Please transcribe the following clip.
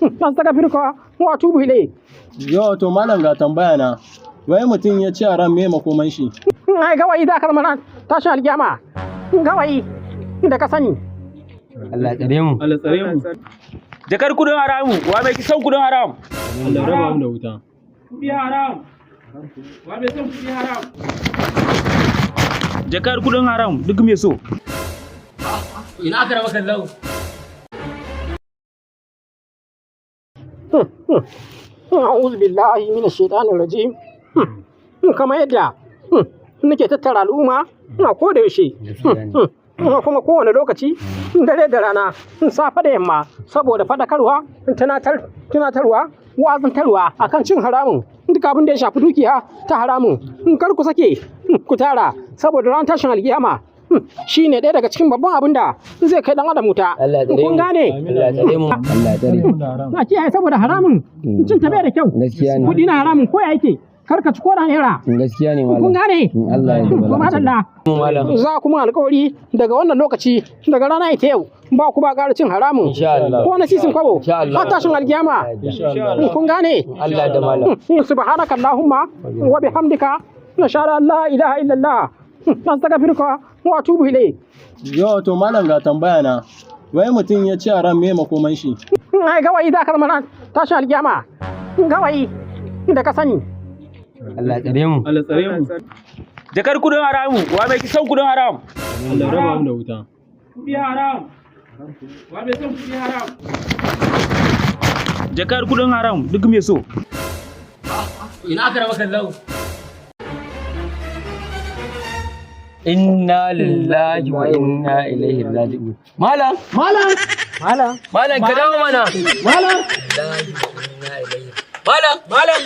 Astaghfiruka wa atubu ilayk. Yo, to malam, ga tambaya na. Wai mutum ya ci haram, me makoman shi? Ai gawayi za ka zama ran tashin alkiyama, gawayi da ka sani. Allah tsare mu. Allah tsare mu. Jakar kudin haramu, wa mai son kudin haram? Allah raba mu da wuta. Kudi haram. Wa mai son kudi haram? Jakar kudin haram, duk mai so. Ina aka raba kallahu. A'udhu billahi minash shaitanir rajim. Kamar yadda nake tattara al'umma na koda yaushe, kuma kowane lokaci, dare da rana, safe da yamma, saboda faɗakarwa, tunatarwa, wa'azantarwa akan cin haramun, duk abin da ya shafi dukiya ta haramun, kar ku sake ku tara, saboda ran tashin alkiyama shine ɗaya daga cikin babban abin da zai kai ɗan adam wuta. Allah tsare Kun mu. gane? Allah tsare mu. Allah tsare mu. Da haram. Na kiyaye, saboda haramun cin ta bai da kyau. Gaskiya ne. Kuɗi na haramun ko ya yake, kar ka ci ko da naira. Gaskiya ne, malam. Kun gane? In Allah ya yarda. To madalla. Mu, malam. Za kuma alkawari, daga wannan lokaci, daga rana ita yau, ba ku ba ƙara cin haramun Insha Allah. ko na sisin kwabo Insha Allah. har tashin alkiyama. Insha Allah. Kun gane? Allah da malam. Subhanaka allahumma wa bihamdika, nashhadu an la ilaha illallah, nastaghfiruka wa atubu ilayk. Yo, to malam, ga tambaya na. Wai mutum ya ci haram, me makoman shi? Ai gawayi za ka zama ran tashin alkiyama, gawayi da ka sani. Allah tsare mu. Allah tsare mu. Jakar kudin haramu, wa mai son kudin haram? Allah raba mu da wuta. Kudi haram. Wa mai son kudi haram? Jakar kudin haram, duk mai so. Ina aka raba kallahu. Inna lillahi wa inna ilaihi raji'un. Malam, Malam! malam, malam, ka dawo mana. Malam! Malam, malam.